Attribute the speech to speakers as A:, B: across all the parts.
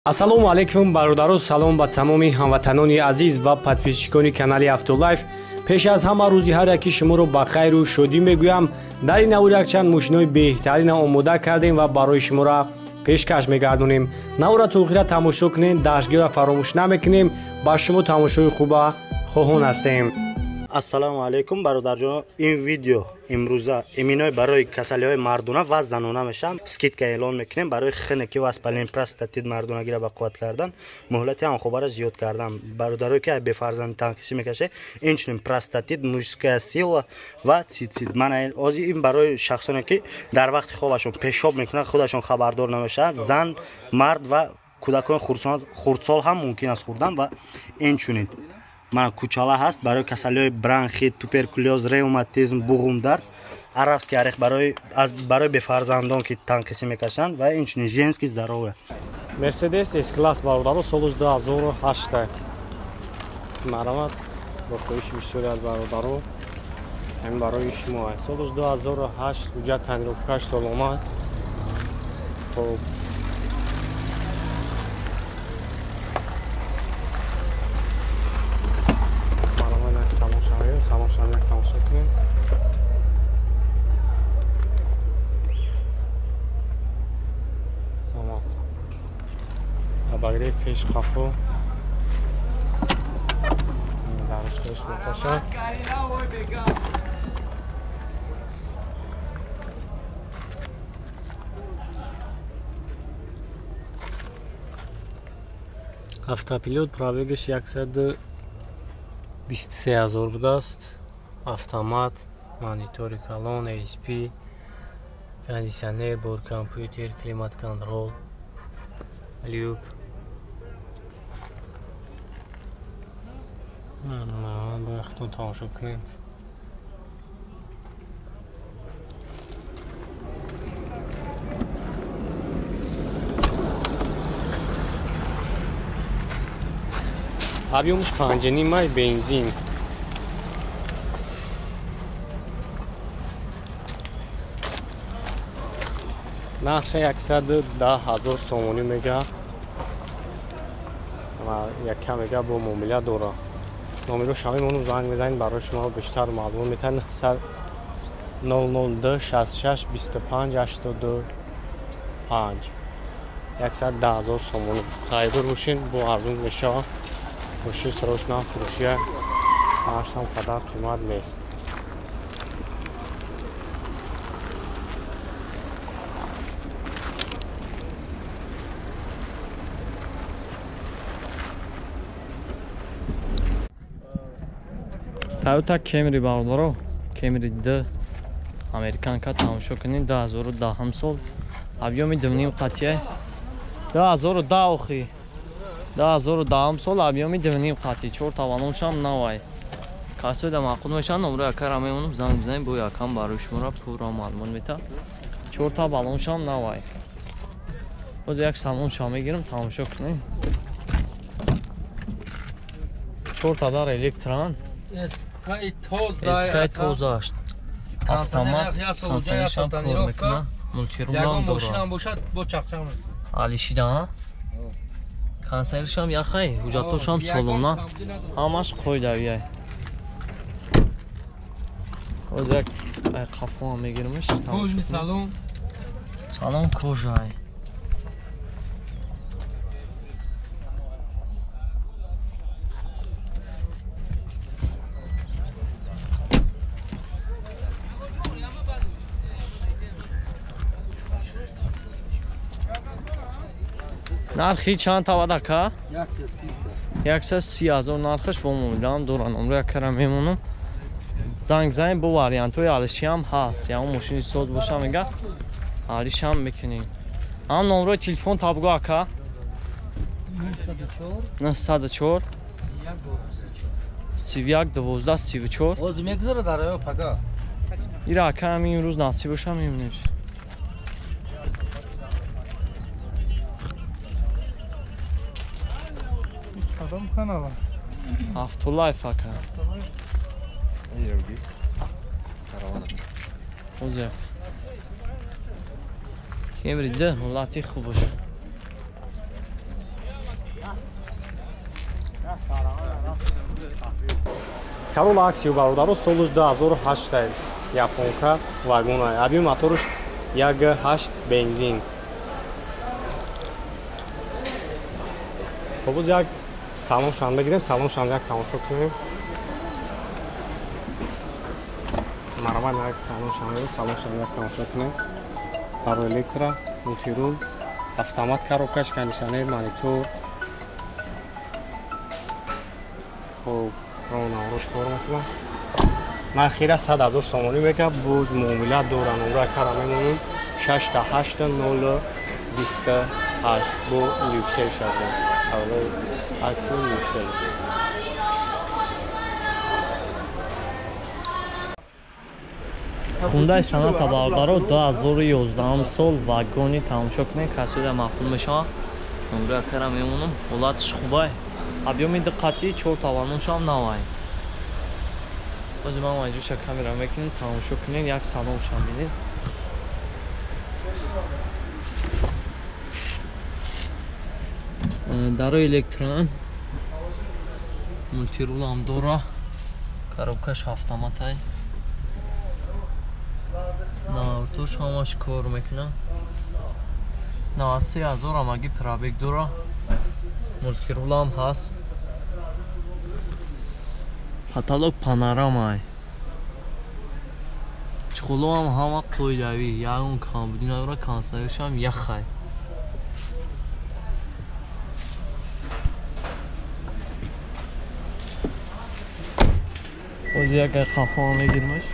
A: Ассалому алайкум бародаро, салом ба тамоми ҳамватанони азиз ва подписчикони канали Автолайф. Пеш аз ҳама рӯзи ҳар яки шуморо ба хайру шодӣ мегӯям. Дар ин навор якчанд мошинои беҳтарина омода кардем ва барои шуморо пешкаш мегардонем. Навора то охира тамошо кунед, дастгирро фаромӯш намекунем. Ба шумо тамошои хуба хоҳон ҳастем.
B: Ассалому алайкум бародарҷон, ин видео имрӯза иминой барои касалиҳои мардона ва занона мешаванд. Скидка эълон мекунем барои хиники васпалин простатит мардонагиро ба қувват кардан, муҳлати ҳамхобаро зиёд кардан. Бародарое ки бефарзанд танқисӣ мекашед, инчунин простатит, мужская сила ва цицит. Мана ози ин барои шахсоне ки дар вақти хобашон пешоб мекунанд, худашон хабардор намешаванд. Зан, мард ва кӯдакони хурдсол ҳам мумкин аст хӯрдан. Ва инчунин мана кучала ҳаст барои касалиҳои бронхит, туберкулёз, ревматизм, буғумдард, арабский орех барои бефарзандон ки танқисӣ мекашанд ва инчунин женский здоровье.
A: Мерседес С-класс бародаро, солаш 2008. Марамат бо хоҳиши бисёре аз бародаро ҳамин барои шумо аст. Солаш 2008, ҳуҷҷат тонировкаш соломат. Хоб салон шавем, тамошо кунем. Салом. Обогрев пеш қафо. Дарушкаш мекашад. Автопилот пробегаш 123 000 будааст. Автомат, монитори калон, ASP, кондитсионер, борткомпютер, климат-контрол, люк. Бояд худтон тамошо кунем. Объёмш 5,5 бензин. Нархша 110 000 сомонӣ мега ва яккам мега бо муомила дора. Номеро шавем, занг мезанед, барои шумо бештар маълумот метаҳад. 002 66 25 85 110 000 сомонӣ. Харидор бошед, бо арзон мешавад. Мошин срочно фурӯшия, нархшам қадар қимат нест.
C: Toyota Camry бародаро, Camry 2 американка тамошо кунед, 2010 сол, объёми 2,5 қатия, 2010 охи, 2010 сол, объёми 2,5 қатӣ, чор тавалоншам навай. Касои да маъқул мешаванд, номро якара мемонам, занг бизанед, бо якам барои шуморо пурра маълумот метаҳад. Чор тавалоншам навай. Боз як салоншам мегирам, тамошо кунед. Чор та дар электран. Эскай тоза аст. Автомат, консершам кор мекунад, мултирумам дорад. Алишида, консершам яхай, ҳуҷҷатошам солона, ҳамаш қоидавияй. Оз як қафоам мегиримш. Салон кожай. Нархи чанд тавад ака? 130 000 нархаш бо муомилаам доранд. Номро яккара мемонам. Занг бизанед, бо вариантҳои алишиам ҳаст. Ягон мошини соз боша мега, алишам мекунем. Ҳам номрои телефон табгӯ ака? 904 31 12 34.
D: Ҳозир мегузарад дар ё пага?
C: Ира ака ҳамин имрӯз насиб боша мебинем.
E: Кадом канала?
C: Автолайф ака. Озе. Кемри 2 ҳолати хуб боша.
A: Corolla Axio бародаро солуш 2008 японка вагона. Объем моторуш 1.8 бензин. Хоб, як салоншам бигирем, салоншам як тамошо кунем. Маромад як салоншам бигирем, салоншам як тамошо кунем. Паро электро, мультирул, автомат коробкаш, кондиционер, монитор. Хоб, ронаврош кор мекунам. Нархира 100 000 сомонӣ мекунад, боз муомила дора, номра кара мемонем 6 8 0 28 бо люксел шавад. Аввал акси люксел.
C: Хундай Соната бародаро 2011 сол вагони тамошо кунед, касоида маъқул мешавад. Номра кара мемонам, ҳолатш хубай. Объёми диққати 4 таваноншам навай. Боз ман маҷуша камера мекунем, тамошо кунед, як салоншам бинед. Дарои электрон, мультирулам дора, коробкаш автоматай. Навтош ҳамаш кор мекунад. 93 000 амаги пробег дора. Мультирулам ҳаст. Потолок панорамай. Чхулоам ҳама қоидавӣ, ягон камбудӣ надора, канцеляришам яхай. Боз як қафоам мегирмаш.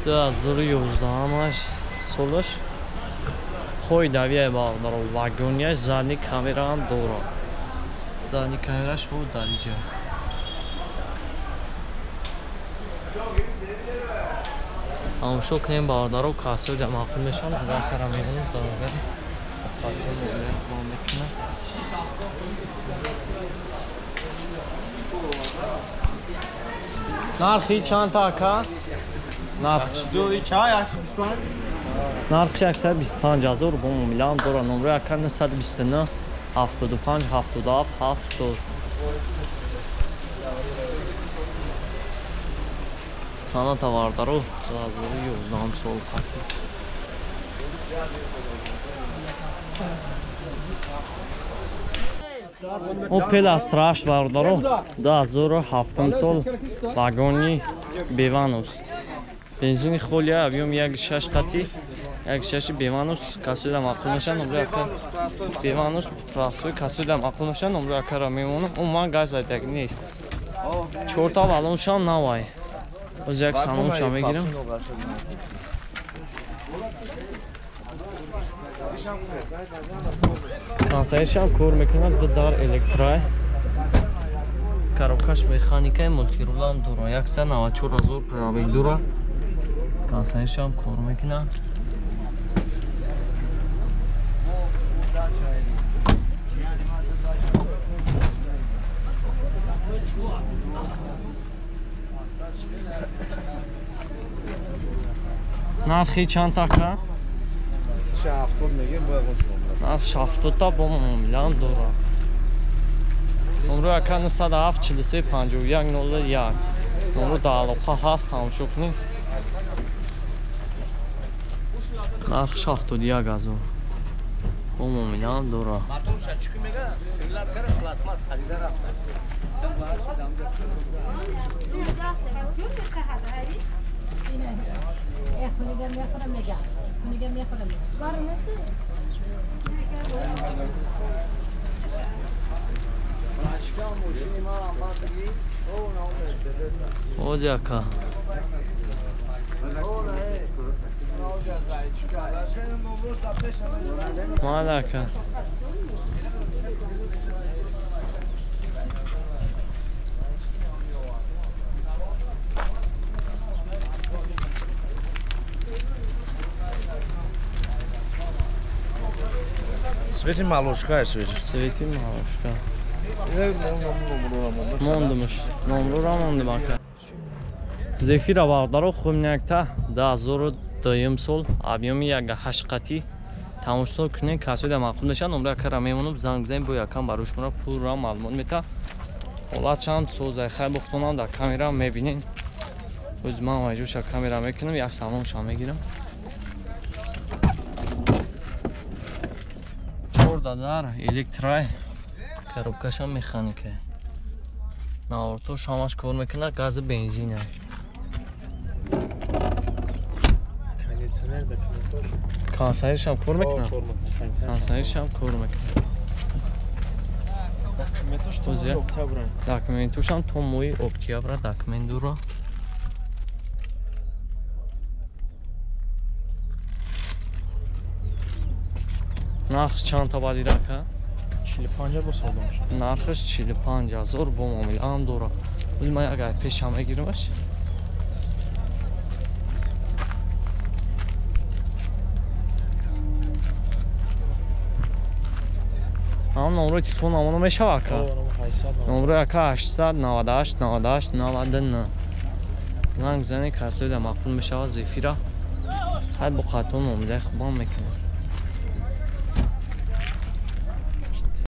C: Ду 2011 солаш қоидавия бародаро, вагония, задни камераам дора. Задни камераш бо дар иҷа. Тамошо кунем бародаро, касоида маъқул мешаванд, кара мемонам, зарагари фатто муомила мекунам. Нархи чанд та ака? Нархи 125 000 бо муомилаам дора. Номраи ака 929 75 77 70. Соната бародаро 2011 сол қатӣ. Opel Astra H бародаро 2007 сол вагони Беванус. Бензини холия, объем 1.6 қатӣ, 1.6 Беванус, касоида маъқул мешавад, номраи ака Беванус простой, касоида маъқул мешавад, номраи акара мемонам. Умуман газ задагӣ нест. 4 та баллоншам навай. Боз як салоншам мегирам. Трансаишам кор мекунад, ду дар электрай. Коробкаш механикаи, мультирулам дора. 194 000 пробег дора. Трансаишам кор мекунад. Нархи чанд така? Нархи 70 та бо муомилаам дора. Номраи ака 907 43 51 01. Номро дар алоқа ҳаст, тамошо кунед. Нархи 71 000 бо муомилаам дора. Ози ака. Мала ака.
D: Свети малушка,
C: Свети малушка. Мондумуш. Номрура мондум ака. Зефира бародаро хумнякта 2002 сол объёми 1.8 қатӣ тамошо кунед, касои дар маъқул мешавад, номра акара мемонам, занг бизанед, бо якам барои шуморо пурра маълумот мета. Ҳолат чанд созай хай бухтонам дар камера мебинед. Оз ман вайҷоша камера мекунам, як салонша мегирам. 14 дар электрай, коробкаша механика. Наортош ҳамаш кор мекунад, гази бензина. Кондиционершам кор мекунад? Кондиционершам кор мекунад. Документошам то моҳи октябра документ дора. Нархш чанд табадира ака?
E: 45 бо савдо мешавад.
C: Нархш 45 000 бо муомилаам дора. Ози ман як ай пешам мегирамаш. Ам номрои телефон амоно мешава ака? Номрои ака 898 98 99. Занг бизанед, касои дар маъқул мешава Зефира. Хай бо қатон муомилаи хубам мекунад.